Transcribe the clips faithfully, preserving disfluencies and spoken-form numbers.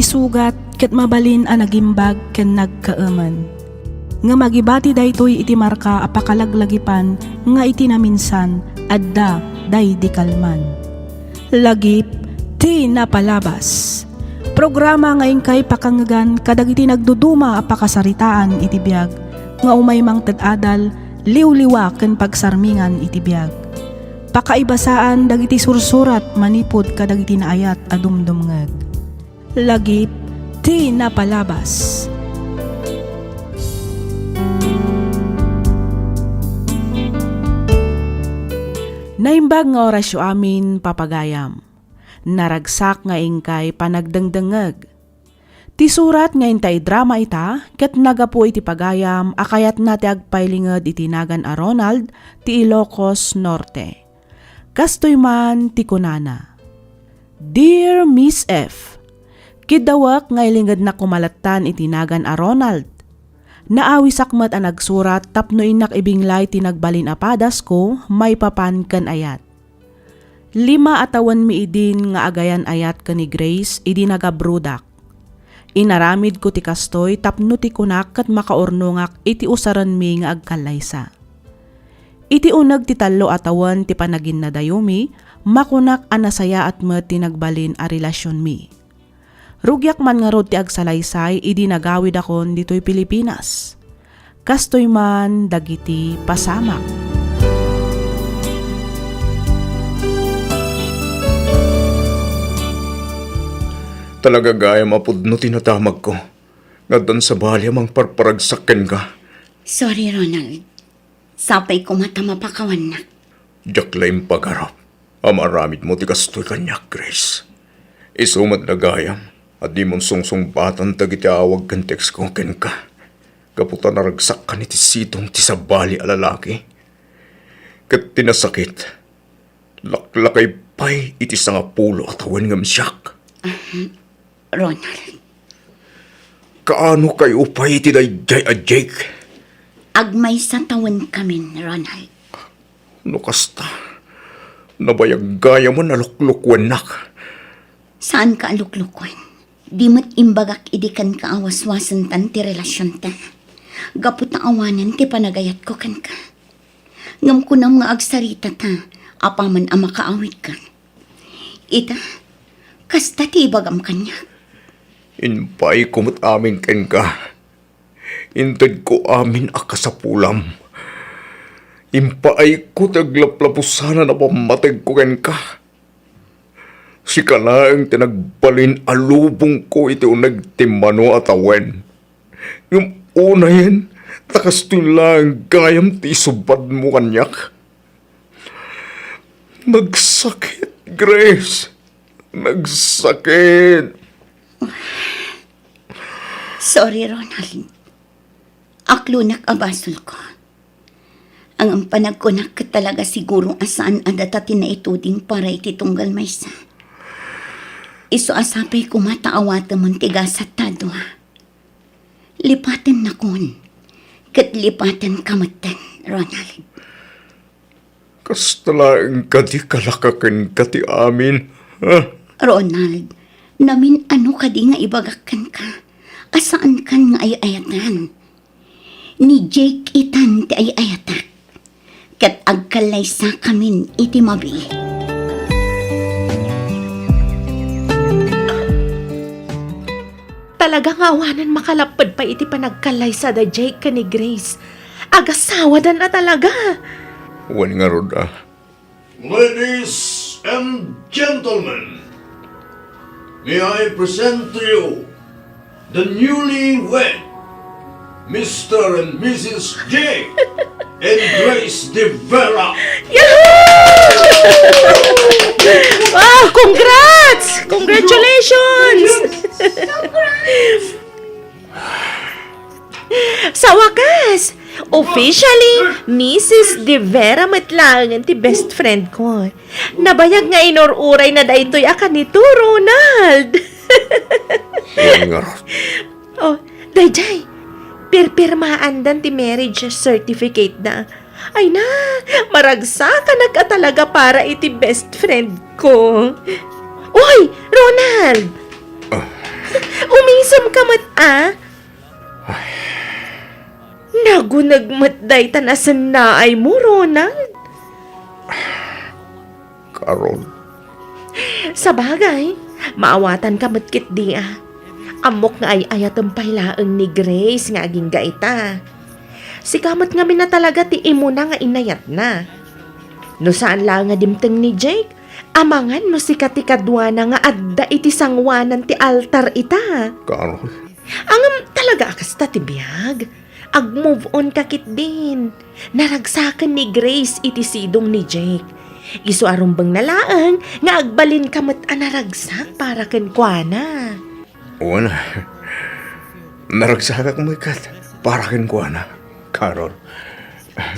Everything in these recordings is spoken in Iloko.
sugat ket mabalin a nagimbag ken nagkaemen. Ngem agibati daytoy iti marka a pakalaglagipan nga iti naminsan, adda daydi kalman. Lagip ti napalabas. Programa nga inkay pakangegan kadagiti nagduduma a pakasaritaan iti biag nga umay mangted adal, liwliwa ken pagsarmingan iti biag. Pakaibasaan dagiti sursurat manipud kadagiti naayat a dumdumngeg. Lagip ti napalabas. Naimbag nga orasyo amin, papagayam. Naragsak nga inkay panagdengdengngeg. Ti surat nga inta idrama ita ket nagapu iti pagayam a kayatna ti agpailinged iti nagan a Ronald ti Ilocos Norte. Kastoy man ti kunana, "Dear Miss F, kiddawek nga ilingednak koma latta iti nagan a Ronald. Naawisak met a nagsurat tapno innak ibinglay ti nagbalin a padasko maipapan ken ayat. Lima a tawenmi idin nga agayan-ayat ken ni Grace idi nagabrodak. Inaramidko ti kastoy tapno ti kunak ket makaurnongak iti usarenmi nga agkallaysa. Iti uneg ti tallo a tawen ti panaginnadayomi, makunak a nasayaat met ti nagbalin a relasionmi. Rugiak man ngarud ti agsalaysay idi nagawidakon ditoy Pilipinas. Kastoy man dagiti pasamak." Talaga gayam a pudno ti nadamagko, nga addan sabali a mangparparagsak kenka. Sorry, Ronald. Sapay koma ta mapakawannak. Diak la impagarup a maaramidmo ti kastoy kaniak, Grace. Isu met la gayam a dimon sungsungbatan dagiti awag ken textko kenka, gapu ta naragsakkan iti sidong ti sabali a lalaki. Ket ti nasakit, laklakay pay iti sangapulo a tawen ngem siak. Ahem. Ronald. Kaano kayo pay iti daydiay a Jake? Agmaysa tawenkamin, Ronald. No kasta, nabayag gayamen a luklukuennak. Saanka a luklukuen. Di met imbagak idi kenka a waswasentan ti relasionta. Gapu ta awanen ti panagayatko kenka. Ngem kunam nga agsaritata apaman a makaawidka. Ita, kasta ti ibagam kaniak. Impaayko met amin kenka. Intedko amin a kasapulam. Impaayko ti aglaplapusanan a pammategko kenka. Sika laeng ti nagbalin a lubongko iti uneg ti mano a tawen. Ngem unayen ta kastoy laeng gayam ti isubadmo kaniak. Nagsakit, Grace. Nagsakit. Sorry, Ronald. Aklonak a basolko. Ngem panagkunak ket talaga siguro a saan a data ti naituding para iti tunggal maysa. Isu a sapay koma ta awatemon ti gasat ta dua. Lipatennakon, ket lipatenka metten, Ronald. Kasta laeng kadi kalaka kenka ti amin, ha? Ronald, namin-ano kadi nga ibagak kenka a saankan nga ay-ayatan? Ni Jake itan ti ay-ayatak, ket agkallaysakamin iti mabiit. Talaga nga awanen makalapped pay iti panagkallaysa da Jake ken ni Grace. Agasawadan a talaga. Wen ngarud a. Ladies and gentlemen, may I present to you the newlywed Mister and Missus J and Grace De Vera. Yahoo! Wow, congrats! Congratulations! Sa wakas, officially, Missus De Vera met laengen ti best friend ko. Nabayag nga inur-urayna daytoy a kanito, Ronald. Wen ngarud. Oh, daydiay, pirpirmaandan ti marriage certificate da. Ay na, maragsakanak a talaga para iti best friend ko. Uy, Ronald! Ah. Umisem ka met, a? Ay. Naguneg met dayta nasennaaymo, Ronald. Carol. Sabagay, maawatanka met ketdi, a. Ammok nga ay-ayatem pay laeng ni Grace nga agingga ita. Sika met ngamin a talaga ti imuna nga inayatna. No saan laeng nga dimteng ni Jake, amangan no sika ti kaduana nga adda iti sangoanan ti altar ita. Carol. Ngem talaga a kasta ti biag? Ag-move on ka ketdin. Naragsaken ni Grace iti sidong ni Jake. Isu a rumbengna laeng nga agbalinka met a naragsak para kenkuana. Wen, naragsakak met ket para kenkuana, Carol.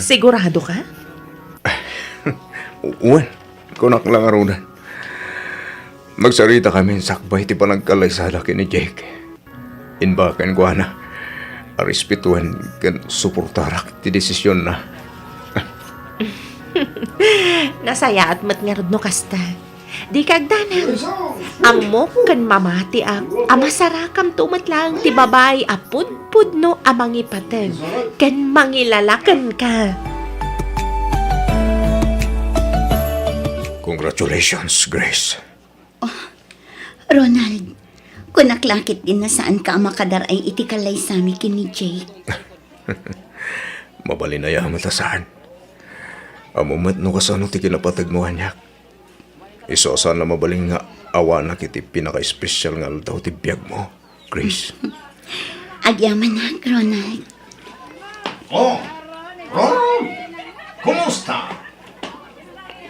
Sigurado ka? Wen, kunak la ngaruden. Nagsaritakami sakbay ti panagkallaysada ken ni Jake. Imbag kenkuana a respetuen ken suportarak ti desisionna. Nasayaat met ngarud no kasta. Dika agdanag. Ammok ken mamatiak a masarakamto met laeng ti babai a pudpudno a mangipateg ken mangilala kenka. Congratulations, Grace. Oh, Ronald, kunak la ketdin a saanka a makadar-ay iti kallaysami ken ni Jake. Mabalin aya met a saan. Ammom met no kasano ti kinapategmo kaniak. Isu a saan a mabalin nga awanak iti pinakaespesial nga aldaw ti biagmo, Grace. Agyamanak, Ronald. Oh, Ronald! Kumusta?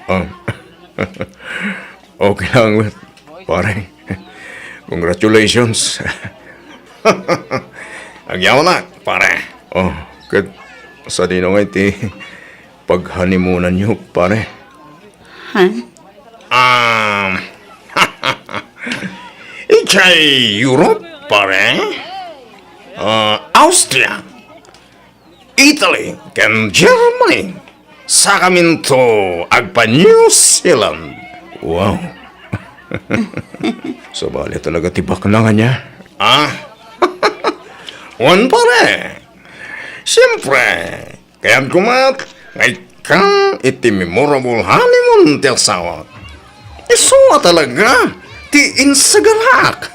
Ah, okay lang, pare. Congratulations. Agyamanak, pare. Oh, ket sadino ngay ti paghanimunanyo, pare? Ha? Um, ikay Europe, pare? Ah, Austria, Italy, ken Germany. Sakaminto agpa-New Zealand. Wow. Sabali talaga ti baknang ania. Ah? Wen, pare. Siyempre, kayatko met nga ikkan iti memorable honeymoon ti asawak. Isu a talaga ti insagalak.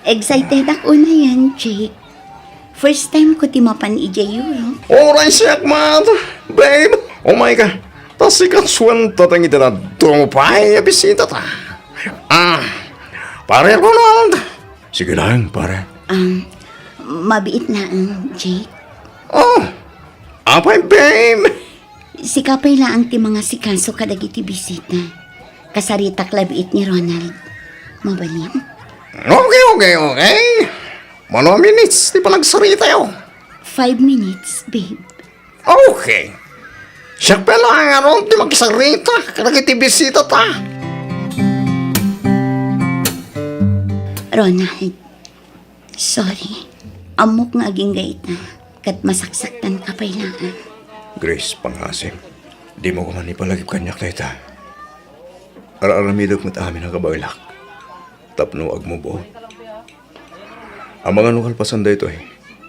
Excited ak unayen, Jake. First time ko ti mapan idiay Europe. Uray siak met, babe. Umay ka. Ta sika suentateng iti dadduma pay a bisitata. Ah, pare Ronald. Sige laeng, pare. Um, mabiit laeng, Jake. Oh, apay, babe? Sika pay laeng ti mangasikaso kadagiti bisita. Kasaritak la biit ni Ronald. Mabalin? Okay, okay, okay. Mano a minutes ti panagsaritayo? Five minutes, babe. Okay. Siak pay laeng ngarud ti magsarita kadagiti bisitata. Ronald, sorry. Ammok nga agingga ita, ket masaksaktanka pay laeng. Grace, pangngasim, dimo koma ipalagip kaniak dayta. Ar-aramidek met amin a kabaelak tapno agmove on. Amangan no kalpasan daytoy,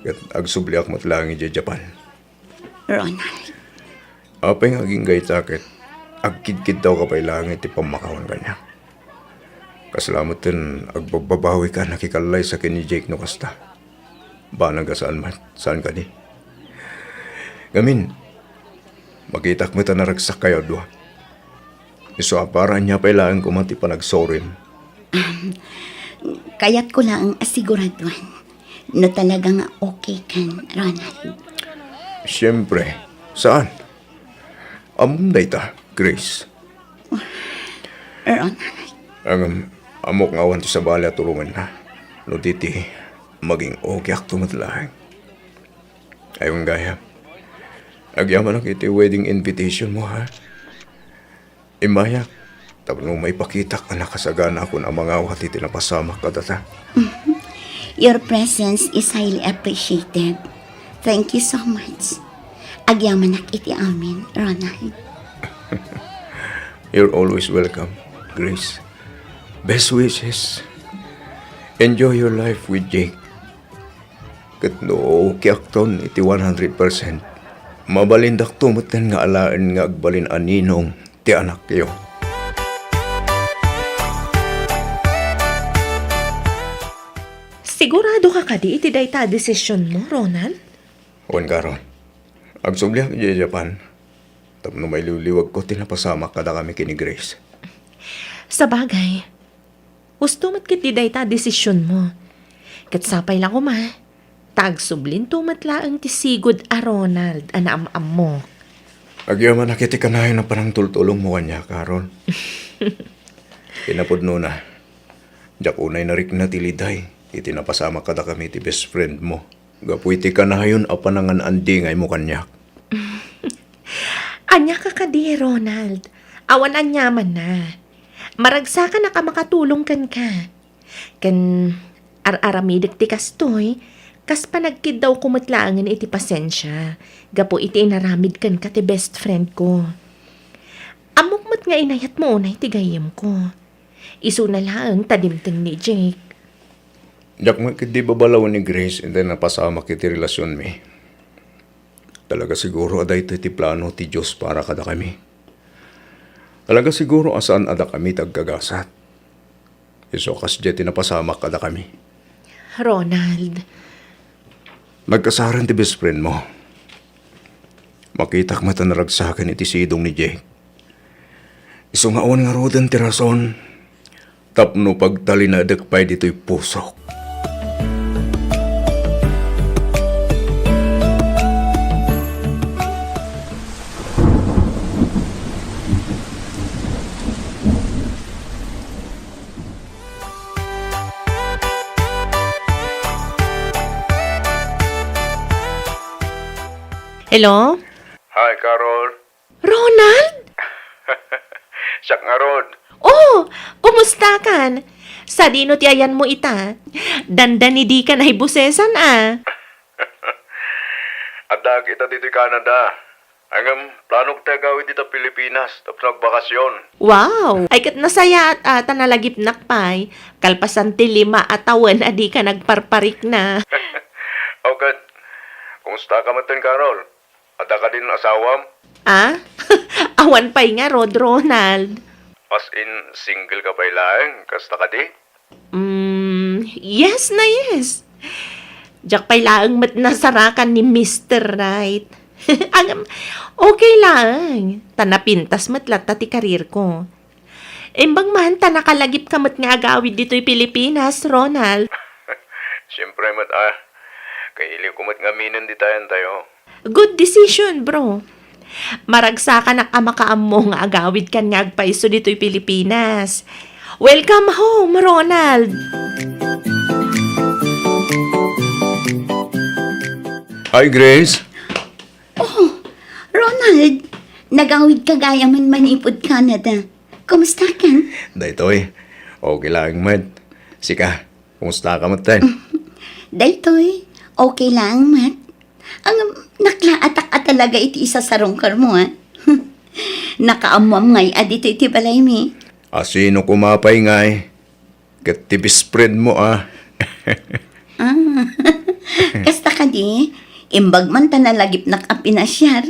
ket agsubliak met laeng idiay Japan. Ronald. Apay nga agingga ita ket agkidkidtawka pay laeng iti pammakawan kaniak? Kasla met ten agbabbabawika a nakikallaysa ken ni Jake no kasta. Banag a saan met, saan kadi? Ngamin, makitak met a naragsak kayo a dua. Isu a para ania pay laeng koma ti panagsorim? Um, kayatko laeng a siguraduan no talaga nga okay kan, Ronald. Siyempre. Saan? Ammom dayta, Grace. Ronald. Ngem, ammok nga awan ti sabali a tulonganna. No di ti maging okay akto met laeng. Ay, wen gayam. Agyamanak iti wedding invitation mo, ha? Immayak, tapno maipakitak a nakasaganakon a mangawat iti napasamak kadata. Your presence is highly appreciated. Thank you so much. Agyamanak iti amin, Ronald. You're always welcome, Grace. Best wishes. Enjoy your life with Jake. Ket no okay akton iti one hundred percent, mabalindakto metten nga alaen nga agbalin a ninong ti anakyo. Sigurado ka kadi iti dayta a desisionmo, Ronald? Wen, Carol. Agsubliak idiay Japan tapno mailiwliwagko ti napasamak kadakami ken ni Grace. Sabagay, husto met ketdi dayta a desisionmo. Ket sapay la koma, ta agsublinto met laeng ti sigud a Ronald a naam-ammok. Agyamanak iti kanayon a panangtultulongmo kaniak, Carol. Kinapudnona, diak unay narikna ti liday iti napasamak kadakami ti best friendmo gapu iti kanayon a panangan-andingaymo kaniak. Ania ka kadi, Ronald? Awan aniamanna. Maragsakanak a makatulong kenka. Ken ar-aramidek ti kastoy, kas panagkiddawko met laengen iti pasensia, gapu iti inaramid kenka ti best friend ko. Ammok met nga inayatmo unay ti gayyemko. Isuna laeng ta dimteng ni Jake. Diak met ketdi babalawen ni Grace iti napasamak iti relasionmi. Talaga siguro a daytoy ti plano ti Dios para kadakami. Talaga siguro a saan a dakami ti agkagasat. Isu a kasdiay ti napasamak kadakami. Ronald. Nagkasaren ti best friendmo. Makitak met a naragsaken iti sidong ni Jake. Isu nga awan ngaruden ti rason tapno pagtalinaedek pay ditoy pusok. Hello? Hi, Carol. Ronald? Siak ngarud. Oh, kumusta kan? Sadino ti ayanmo ita? Dandani dikan ay busesan a. Addaak ita ditoy Canada. Ngem, planok ti agawid dita Pilipinas tapno agbakasyon. Wow! Ay ket nasayaat a ta nalagipnak pay, kalpasan ti lima a tawen a dika nagparparikna. Aw ket, kumusta ka metten, Carol? Adda kadin asawam? Ah? Awan pay ngarud, Ronald. As in, single ka pay laeng, kasta kadi? Mm, yes na yes. Diak pay laeng met nasarakan ni Mister Right. Ngem, okay laeng. Ta napintas met latta ti career ko. Imbag man ta nakalagip ka met nga agawid ditoy Pilipinas, Ronald. Siyempre met, ah. Kailiw ko met nga aminen ditayan tayo. Good decision, bro. Maragsakanak a makaammo nga agawid kan nga agpayso ditoy Pilipinas. Welcome home, Ronald! Hi, Grace. Oh, Ronald, nagawid ka gayam manipud Canada. Kumusta ka? Daytoy, okay laeng met. Sika, kumusta ka met? Daytoy, okay laeng met. Ang naklaatak a talaga iti isasarungkarmo, ah. Nakaammoam ngay a ditoy ti balaymi. Asino koma pay ngay? Ket ti best friend mo, ah. Ah. Kasta kadi, imbag man ta nalagipnak a pinasiar,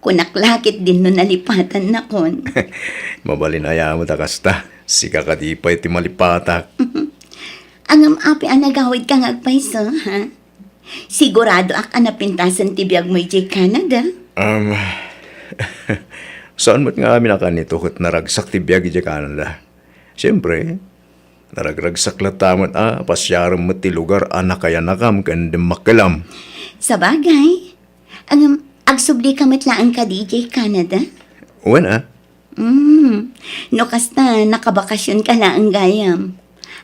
kunak la ket dinno nalipatannakon. Mabalin aya met a kasta. Sika kadi pay ti malipatak. Ngem apay a nagawid ka nga agpayso, ha? Siguradoak a napintasen ti biagmo idiay Canada. Um, saan met nga amin a kanito ket naragsak ti biag idiay Canada. Siyempre, naragragsak latta met a pasiarem met ti lugar a nakayanakam ken dimmakkelam. Sabagay. Ngem, agsubli ka met laeng kadi idiay Canada? Wen a. Mm. No kasta, nakabakasyon ka laeng gayam.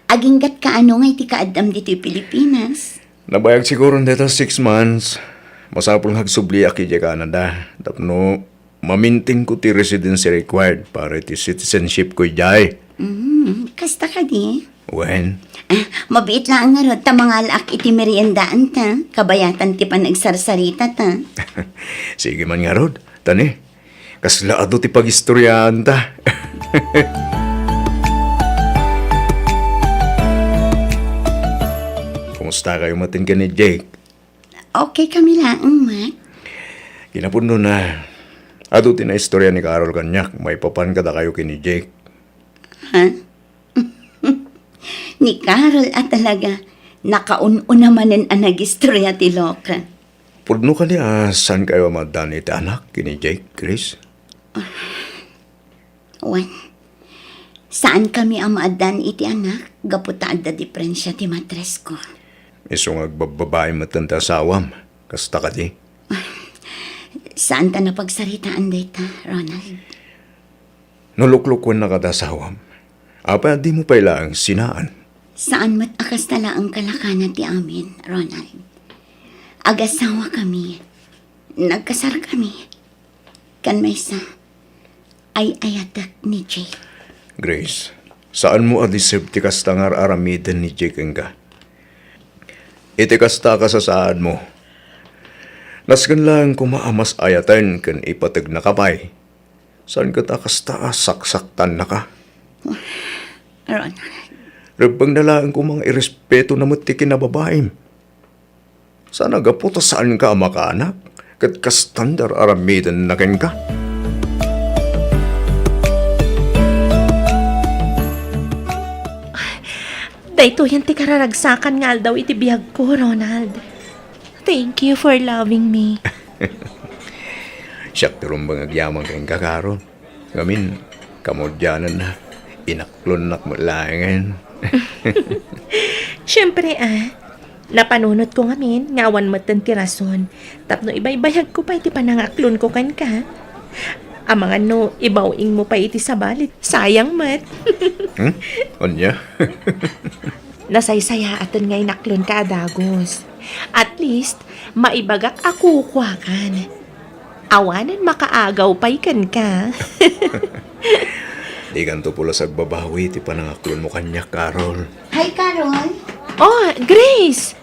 Aginggat kaano ngay ti kaaddam ditoy Pilipinas? Nabayag siguro deta six months. Masapul nga agsubliak idiay Canada tapno mamintinko ti residency required para iti citizenship ko idiay. Mm, kasta kadi? Wen. Ah, mabiit laeng ngarud ta mangalaak iti meriendaan ta, kabayatan ti panagsarsarita ta. Sige man ngarud, tani. Kasla adu ti pagistoriaan ta. Kasta kayo met ken ni Jake? Okay kami laeng, Mac. Kinapudnona, adu ti naistorya ni Carol kaniak maipapan kadakayo ken ni Jake. Ha? Ni Carol a talaga, nakaun-una manen a nagistorya ti loka. Pudno kadi a saan kayo a maaddan iti anak ken ni Jake, Grace? Wen, saan kami a maaddan iti anak gapu ta adda diferensia ti matres ko. Isu nga agbabbabain metten ti asawam, kasta kadi? Saan ta napagsaritaan dayta, Ronald. No luklukuen na kada asawam, apay a dimo pay laeng sinaan? Saan met a kasta laeng kalakana ti amin, Ronald. Agasawa kami. Nagkasar kami. Kan maysa, ay-ayatek ni Jake. Grace, saanmo a deserve ti kasta nga ar-aramiden ni Jake kenka. Iti kasta a kasasaadmo, nasken laeng koma a mas ayaten ken ipategnaka pay. Saan ket a kasta a saksaktannaka? Ronald. Rebbengna laeng koma nga irespetona met ti kinababaim. Saan a gapu ta saanka a makaanak, ket kastan ti ar-aramidenna kenka? Daytoyen ti kararagsakan nga aldaw iti biagko, Ronald. Thank you for loving me. Siak ti rumbeng agyaman kenka, Carol. Ngamin, kamaudiananna, inaklonnak met laengen. Siempre, a, napanunotko ngamin nga awan metten ti rason tapno ibaybayagko pay ti panangaklonko kenka. Amangan no ibaw-ingmo pay iti sabali, sayang met. Hmm? Ania? Nasaysayaaten nga inaklonka a dagus. At least, maibagak a kukuakan. Awanen makaagaw pay kenka. Dikanto pulos agbabawi ti panangaklonmo kaniak, Carol. Hi, Carol. Oh, Grace!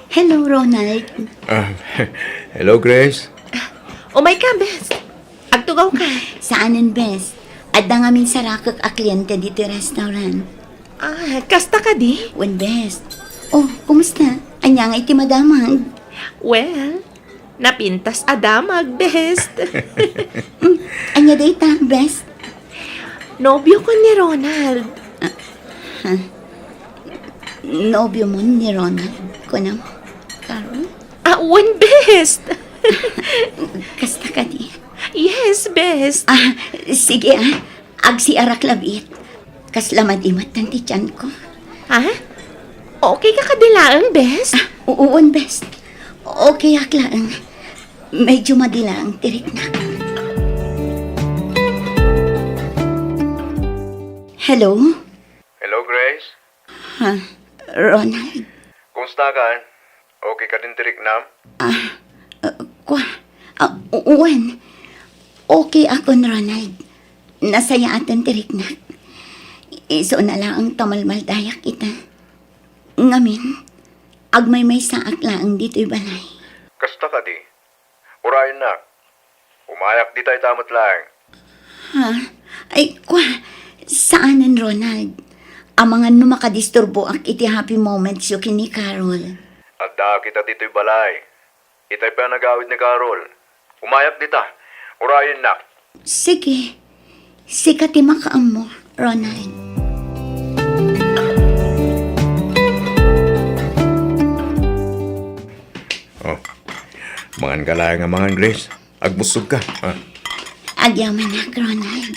Hello, Ronald. Ah, hello, Grace. Umayka, bes. Agtugawka. Saanen, bes. Adda ngamin sarakek a kliente ditoy restaurant. Ah, kasta kadi? Wen, bes. Oh, kumusta? Ania nga iti madamag? Well, napintas a damag, bes. Mm, ania dayta, bes? Nobio ko ni Ronald. Ah, ha? Nobio mo ni Ronald, kunam, Carol? Ah, wen, bes. Kasta kadi? Yes, bes. Ah, sige, ah. Agsiarak labiit. Kasla madi met ti tianko. Ha? Okay ka kadi laeng, bes? Ah, uon, bes. Okay ak laeng. Medyo madi laeng ti riknak. Hello? Hello, Grace? Ha, Ronald? Kumusta ka? Okay ka din ti riknam? Ah, uh, kwa, ah, u-, uwan. Okay akon, Ronald. Nasayaaten ti riknak. Isu na laeng ta malmaldayak ita. Ngamin, agmaymaysaak laeng ditoy balay. Kasta kadi? Urayennak. Umayak dita ita met laeng. Ha? Ay, kwa, saanen, Ronald. Amangan no makadisturboak iti happy moments yo ken ni Carol. Addaak ita ditoy balay. Itay pay a nagawid ni Carol. Umayak dita. Urayennak. Sige. Sika ti makaammo, Ronald. Oh, mangan ka laeng a mangan, Grace. Agmusog ka, ha? Agyamanak, Ronald.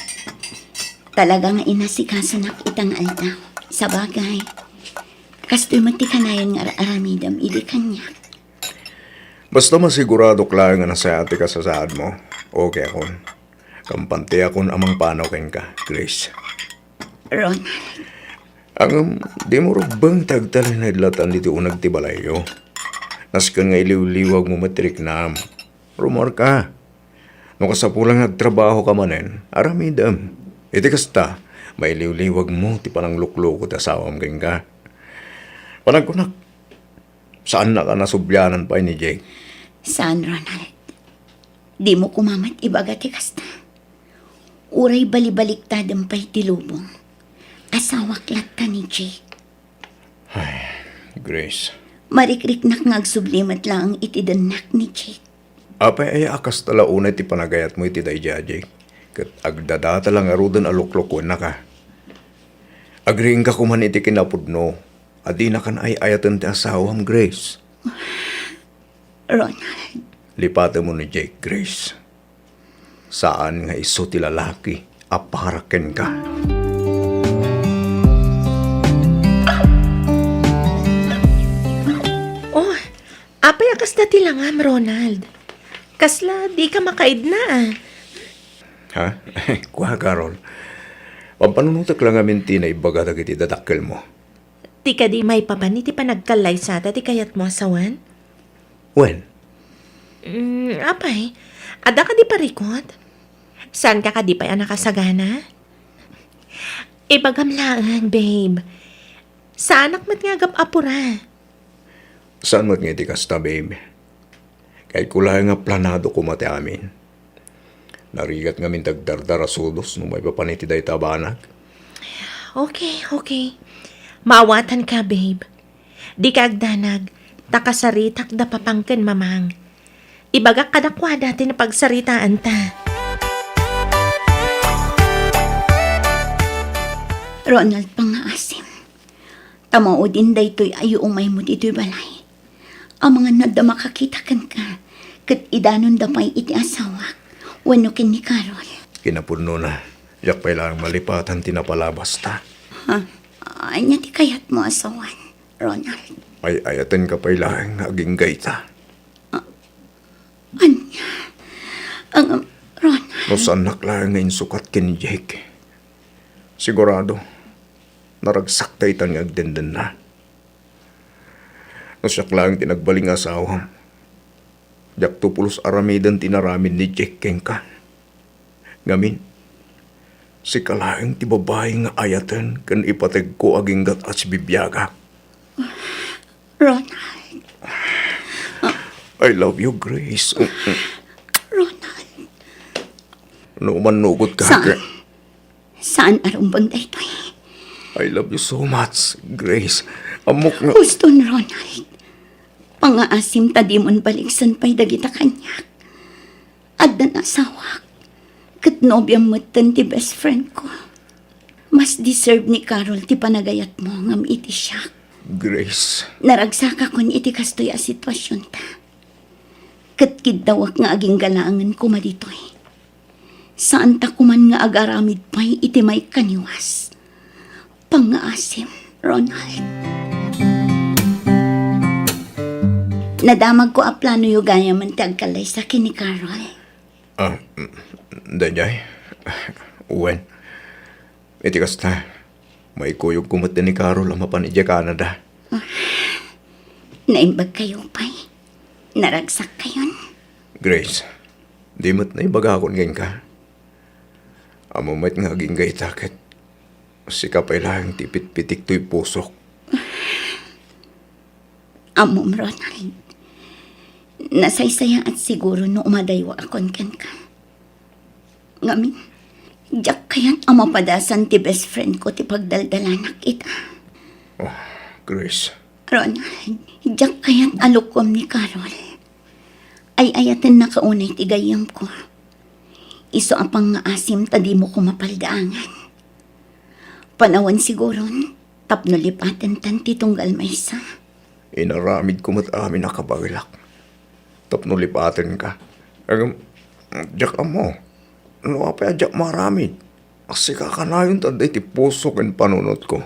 Talaga nga inasikasonak ita nga aldaw. Sabagay, kastoy met ti kanayon nga ar-aramidem idi kaniak. Basta masiguradok laeng a nasayaat ti kasasaadmo, okay akon. Kampante akon a mangpanaw kenka, Grace. Ronald. Ngem, dimo rubbeng ti agtalinaed latta ditoy uneg ti balayyo. Nasken nga iliwliwagmo met ti riknam. Rummuarka. No kasapulan nga agtrabahoka manen, aramidem. Iti kasta, mailiwliwagmo ti pananglukloko ti asawam kenka. Panagkunak, saannak a nasublianan pay ni Jake? Saan, Ronald. Dimo koma met ibaga ti kasta. Uray balibaliktadem pay ti lubong. Asawak latta ni Jake. Ay, Grace. Marikriknak nga agsubli met laeng iti dennak ni Jake. Apay aya a kasta la unay ti panagayatmo iti daydi a Jake? Ket agdadata la ngaruden a luklukennaka. Agriingka koman iti kinapudno a dinakan ay-ayaten ti asawam, Grace. Ronald. Lipatemmo ni Jake, Grace. Saan nga isu ti lalaki a para kenka. Oh, apay a kasta ti langam, Ronald? Kasla dika makaidna, ah. Ha? Kua, Carol. Pampanunotek la ngamin ti naibaga dagiti dadakkelmo. Ti kadi maipapan iti panagkallaysata ti kayatmo a sawen? Wen? Mm, apay, adda kadi parikut? Saanka kadi pay a nakasagana? Ibagam laeng, babe. Saanak met nga agap-apura. Saan met nga iti kasta, babe? Kayatko laeng nga planado koma ti amin. Narigat ngamin ti agdardara sudos no maipapan iti dayta a banag. Okay, okay. Maawatanka, babe. Dika agdanag, ta kasaritak da Papang ken Mamang. Ibagak kadakuada ti napagsaritaanta. Ronald, pangngaasim. Ta maudin daytoy a yuumaymo ditoy balay. Amangan no adda makakita kenka, ket idanonda pay iti asawak wenno ken ni Carol. Kinapudnona, diak pay laeng malipatan ti napalabasta. Ha? Ania ti kayatmo a sawen, Ronald? Ay-ayatenka pay laeng nga agingga ita. Ania? Ang, Ronald. No saannak laeng nga insukat ken ni Jake, sigurado, naragsak daytan nga agdendenna. No siak laeng ti nagbalin nga asawam, diakto pulos aramiden ti inaramid ni Jake kenka. Ngamin, sika laeng ti babai nga ayaten ken ipategko aginggat a sibibiagak. Ronald. I love you, Grace. Ronald. No, mannugot ka. Saan? Saan a rumbeng daytoy? I love you so much, Grace. Ammok nga Huston, Ronald. Pangngaasim ta dimon baliksen pay dagita kaniak. Addan asawak, ket nobiam metten ti best friend ko. Mas deserve ni Carol ti panagayatmo ngem iti siak. Grace. Naragsakakon iti kastoy a situasionta. Ket kiddawek nga agingga laengen koma ditoy. Saanta koman nga agaramid pay iti maikaniwas. Pangngaasim, Ronald. Nadamagko a planoyo gayamen ti agkallaysa ken ni Carol. Ah, mm, daydiay? Wen, iti kasta, maikuyogko met ni Carol a mapan idiay Canada. Ah, naimbagkayo pay. Naragsakkayon. Grace, di met naibagakon kenka. Ammom met nga agingga ita ket sika pay laeng ti pitpitik toy pusok. Ammom, Ronald. Nasaysayaat siguro no umadaywaakon kenka. Ngamin, diak kayat a mapadasan ti best friend ko ti pagdaldalanak ita. Oh, Grace. Ronald, diak kayat a lukuem ni Carol. Ay-ayatennaka unay ti gayyemko. Isu a pangngaasim ta dimo ko mapaldaangan. Panawen siguron, tapno lipatentan ti tunggal maysa. Inaramidko met amin a kabaelak tapno lipatenka. Ngem, diak ammo no apay a diak maaramid. Sika kanayon ti adda iti puso ken panunotko.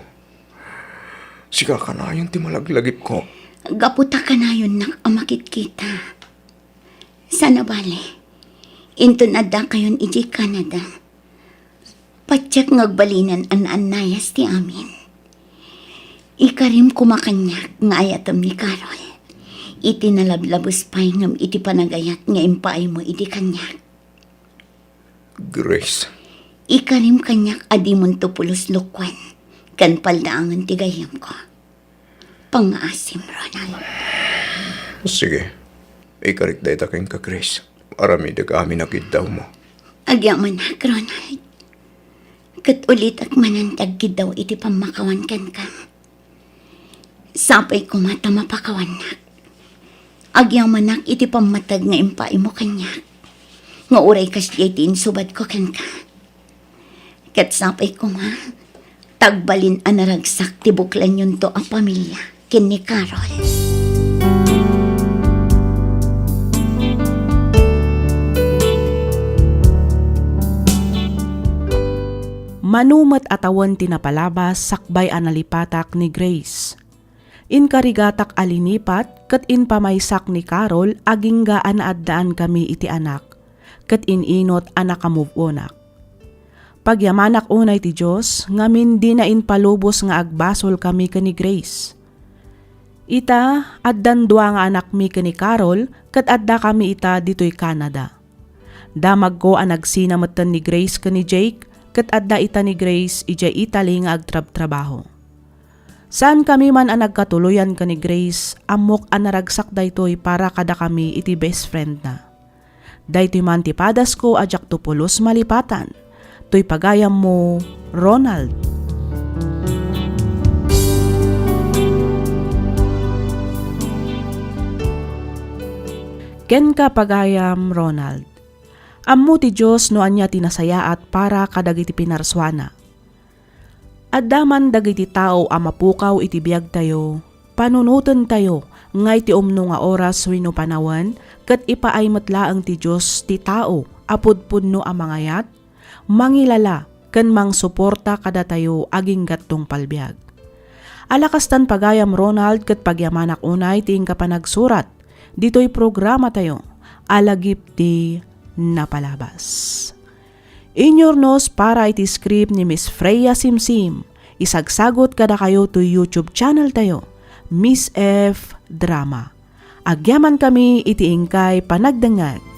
Sika kanayon ti malaglagipko. Gapu ta kanayonnak a makitkita. Sana bale, inton addakayon idiay Canada, patiek nga agbalinan a naannayas ti amin. Ikarim koma kaniak nga ayatem ni Carol iti nalablabes pay ngem iti panagayat nga impaaymo idi kaniak. Grace. Ikarim kaniak a dimonto pulos lukuen ken paldaangen ti gayyemko. Pangngaasim, Ronald. Sige. Ikarik dayta kenka, Grace. Aramidek amin a kiddawmo. Agyamanak, Ronald. Ket ulitek manen ti agkiddaw iti pammakawan kenka. Sapay koma ta mapakawannak. Agyamanak iti pammateg nga impaaymo kaniak, nga uray kasdiay ti insubadko kenka. Ket sapay koma ta agbalin a naragsak ti buklanyonto a pamilia ken ni Carol. Mano met a tawen ti napalabas sakbay a nalipatak ni Grace. Inkarigatak a linipat ket impamaysak ni Carol agingga a naaddaankami iti anak, ket in-inot a nakamove-onak. Pagyamanak unay ti Dios ngamin dina impalubos nga agbasolkami ken ni Grace. Ita, addan dua nga anakmi ken ni Carol ket addakami ita ditoy Canada. Damagko a nagsina metten ni Grace ken ni Jake, ket adda ita ni Grace idiay Italy nga agtrabtrabaho. Saankami man a nagkatuloyan ken ni Grace, ammok a naragsak daytoy para kadakami iti best friendna. Daytoy man ti padasko a diakto pulos malipatan. Toy pagayammo, Ronald. Kenka, pagayam Ronald. Ammo ti Dios no ania ti nasayaat para kadagiti pinarsuana. Adda man dagiti tao a mapukaw iti biagtayo, panunotentayo, ngay ti umno nga oras wenno panawen, ket ipaay met laeng ti Dios ti tao a pudpudno a mangayat, mangilala, ken mangsuporta kadatayo agingga tungpal biag. Ala kastan, pagayam Ronald, ket pagyamanak unay ti inka panagsurat ditoy programatayo a Lagip ti Napalabas. Inyurnos para iti script ni Miss Freya Simsim. Isagsagut kadakayo toy YouTube channel tayo, Miss F Drama. Agyamankami iti inkay panagdengngeg.